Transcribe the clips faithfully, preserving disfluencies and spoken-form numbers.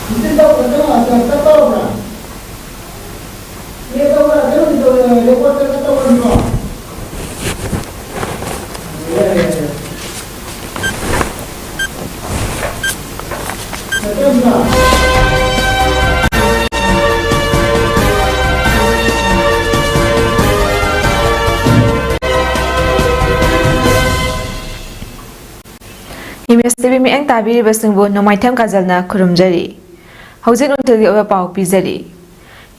ꯍꯧꯖꯤꯛ ꯇꯧꯕꯗꯣ ꯆꯠ-, ꯆꯠꯇꯧꯔꯕ꯭ꯔꯥ? ꯄ꯭ꯂꯦ ꯇꯧꯕ, ꯀꯩꯅꯣ ꯇꯧꯕ, ꯔꯦꯀꯣꯔꯗ ꯆꯠꯇꯧꯔꯕ꯭ꯔꯣ? ꯌꯥꯔꯦ, ꯌꯥꯔꯦ꯫ ꯆꯠꯇꯧꯔꯕ꯭ꯔꯥ? ꯏꯃꯦꯖ ꯇꯤ ꯚꯤ ꯃꯤꯠꯌꯦꯡ ꯇꯥꯕꯤꯔꯤꯕꯁꯤꯡꯕꯨ ꯅꯣꯡꯃꯥꯏꯊꯦꯝ ꯀꯥꯖꯜꯅ ꯈꯨꯔꯨꯝꯖꯔꯤ꯫ ꯍꯧꯖꯤꯛ ꯅꯨꯡꯊꯤꯜꯒꯤ ꯑꯣꯏꯕ ꯄꯥꯎ ꯄꯤꯖꯔꯤ꯫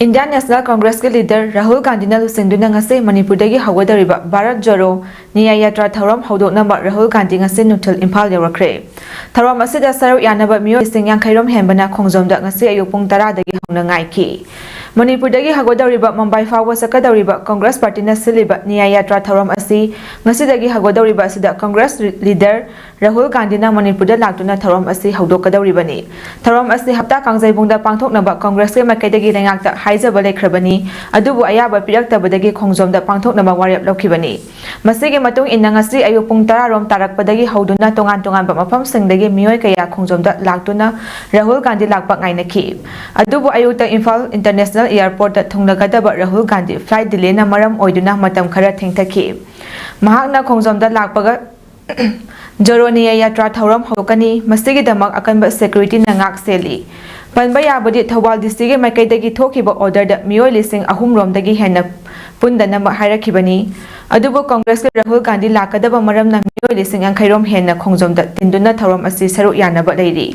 ꯏꯟꯗꯤꯌꯥꯟ ꯅꯦꯁꯅꯦꯜ ꯀꯣꯡꯒ꯭ꯔꯦꯁꯀꯤ ꯂꯤꯗꯔ ꯔꯥꯍꯨꯜ ꯒꯥꯟꯙꯤꯅ ꯂꯨꯆꯤꯡꯗꯨꯅ ꯉꯁꯤ ꯃꯅꯤꯄꯨꯔꯗꯒꯤ ꯍꯧꯒꯗꯧꯔꯤꯕ ꯚꯥꯔꯠ ꯖꯣꯔꯣ ꯅ꯭ꯌꯥꯌ ꯌꯥꯇ꯭ꯔꯥ ꯊꯧꯔꯝ ꯍꯧꯗꯣꯛꯅꯕ ꯔꯥꯍꯨꯜ ꯒꯥꯟꯙꯤ ꯉꯁꯤ ꯅꯨꯡꯊꯤꯜ ꯏꯝꯐꯥꯜ ꯌꯧꯔꯛꯈ꯭ꯔꯦ꯫ ꯊꯧꯔꯝ ꯑꯁꯤꯗ ꯁꯔꯨꯛ ꯌꯥꯅꯕ ꯃꯤꯑꯣꯏ ꯂꯤꯁꯤꯡ ꯌꯥꯡꯈꯩ ꯔꯣꯝ ꯍꯦꯟꯕꯅ ꯈꯣꯡꯖꯣꯝꯗ ꯉꯁꯤ ꯑꯌꯨꯛ ꯄꯨꯡ ꯇꯔꯥꯗꯒꯤ ꯍꯧꯅ ꯉꯥꯏꯈꯤ꯫ ꯃꯅꯤꯄꯨꯔꯗꯒꯤ ꯍꯧꯒꯗꯧꯔꯤꯕ ꯃꯨꯝꯕꯥꯏ ꯐꯥꯎꯕ ꯆꯠꯀꯗꯧꯔꯤꯕ ꯀꯣꯡꯒ꯭ꯔꯦꯁ ꯄꯥꯔꯇꯤꯅ ꯁꯤꯜꯂꯤꯕ ꯅ꯭ꯌꯥꯌ ꯌꯥꯇ꯭ꯔꯥ ꯊꯧꯔꯝ ꯑꯁꯤ ꯉꯁꯤꯗꯒꯤ ꯍꯧꯒꯗꯧꯔꯤꯕ ꯑꯁꯤꯗ ꯀꯣꯡꯒ꯭ꯔꯦꯁ ꯂꯤꯗꯔ ꯔꯥꯍꯨꯜ ꯒꯥꯟꯙꯤꯅ ꯃꯅꯤꯄꯨꯔꯗ ꯂꯥꯛꯇꯨꯅ ꯊꯧꯔꯝ ꯑꯁꯤ ꯍꯧꯗꯣꯛꯀꯗꯧꯔꯤꯕꯅꯤ꯫ ꯊꯧꯔꯝ ꯑꯁꯤ ꯍꯞꯇꯥ ꯀꯥꯡꯖꯩꯕꯨꯡꯗ ꯄꯥꯡꯊꯣꯛꯅꯕ ꯀꯣꯡꯒ꯭ꯔꯦꯁꯀꯤ ꯃꯥꯏꯀꯩꯗꯒꯤ ꯂꯩꯉꯥꯛꯇ ꯍꯥꯏꯖꯕ ꯂꯩꯈ꯭ꯔꯕꯅꯤ, ꯑꯗꯨꯕꯨ ꯑꯌꯥꯕ ꯄꯤꯔꯛꯇꯕꯗꯒꯤ ꯈꯣꯡꯖꯣꯝꯗ ꯄꯥꯡꯊꯣꯛꯅꯕ ꯋꯥꯔꯦꯞ ꯂꯧꯈꯤꯕꯅꯤ꯫ ꯃꯁꯤꯒꯤ ꯃꯇꯨꯡ ꯏꯟꯅ ꯉꯁꯤ ꯑꯌꯨꯛ ꯄꯨꯡ ꯇꯔꯥ ꯔꯣꯝ ꯇꯥꯔꯛꯄꯗꯒꯤ ꯍꯧꯗꯨꯅ ꯇꯣꯉꯥꯟ ꯇꯣꯉꯥꯟꯕ ꯃꯐꯝꯁꯤꯡꯗꯒꯤ ꯃꯤꯑꯣꯏ ꯀꯌꯥ ꯈꯣꯡꯖꯣꯝꯗ ꯂꯥꯛꯇꯨꯅ ꯔꯥꯍꯨꯜ ꯒꯥꯟꯙꯤ ꯂꯥꯛꯄ ꯉꯥꯏꯅꯈꯤ꯫ ꯑꯗꯨꯕꯨ ꯑꯌꯨꯛꯇ ꯏꯝꯐꯥꯜ ꯏꯟꯇꯔꯅꯦꯁꯅꯦꯜ ꯑꯦꯌꯔꯄꯣꯔꯠꯇ ꯊꯨꯡꯂꯒꯗꯕ ꯔꯥꯍꯨꯜ ꯒꯥꯟꯙꯤ ꯐ꯭ꯂꯥꯏꯠ ꯗꯤꯂꯦꯅ ꯃꯔꯝ ꯑꯣꯏꯗꯨꯅ ꯃꯇꯝ ꯈꯔ ꯊꯦꯡꯊꯈꯤ꯫ ꯃꯍꯥꯛꯅ ꯈꯣꯡꯖꯣꯝꯗ ꯂꯥꯛꯄꯒ ꯖꯣꯔꯣ ꯅ꯭ꯌꯥꯌ ꯌꯥꯇ꯭ꯔꯥ ꯊꯧꯔꯝ ꯍꯧꯔꯛꯀꯅꯤ꯫ ꯃꯁꯤꯒꯤꯗꯃꯛ ꯑꯀꯟꯕ ꯁꯦꯀ꯭ꯌꯨꯔꯤꯇꯤꯅ ꯉꯥꯛ ꯁꯦꯜꯂꯤ꯫ ꯄꯟꯕ ꯌꯥꯕꯗꯤ, ꯊꯧꯕꯥꯜ ꯗꯤ ꯁꯤꯒꯤ ꯃꯥꯏꯀꯩꯗꯒꯤ ꯊꯣꯛꯈꯤꯕ ꯑꯣꯔꯗꯔꯗ ꯃꯤꯑꯣꯏ ꯂꯤꯁꯤꯡ ꯑꯍꯨꯝ ꯔꯣꯝꯗꯒꯤ ꯍꯦꯟꯅ ꯄꯨꯟꯗꯅꯕ ꯍꯥꯏꯔꯛꯈꯤꯕꯅꯤ꯫ ꯑꯗꯨꯕꯨ ꯀꯣꯡꯒ꯭ꯔꯦꯁꯀꯤ ꯔꯥꯍꯨꯜ ꯒꯥꯟꯙꯤ ꯂꯥꯛꯀꯗꯕ ꯃꯔꯝꯅ ꯃꯤꯑꯣꯏ ꯂꯤꯁꯤꯡ ꯌꯥꯡꯈꯩ ꯔꯣꯝ ꯍꯦꯟꯅ ꯈꯣꯡꯖꯣꯝꯗ ꯇꯤꯟꯗꯨꯅ ꯊꯧꯔꯝ ꯑꯁꯤ ꯁꯔꯨꯛ ꯌꯥꯅꯕ ꯂꯩꯔꯤ꯫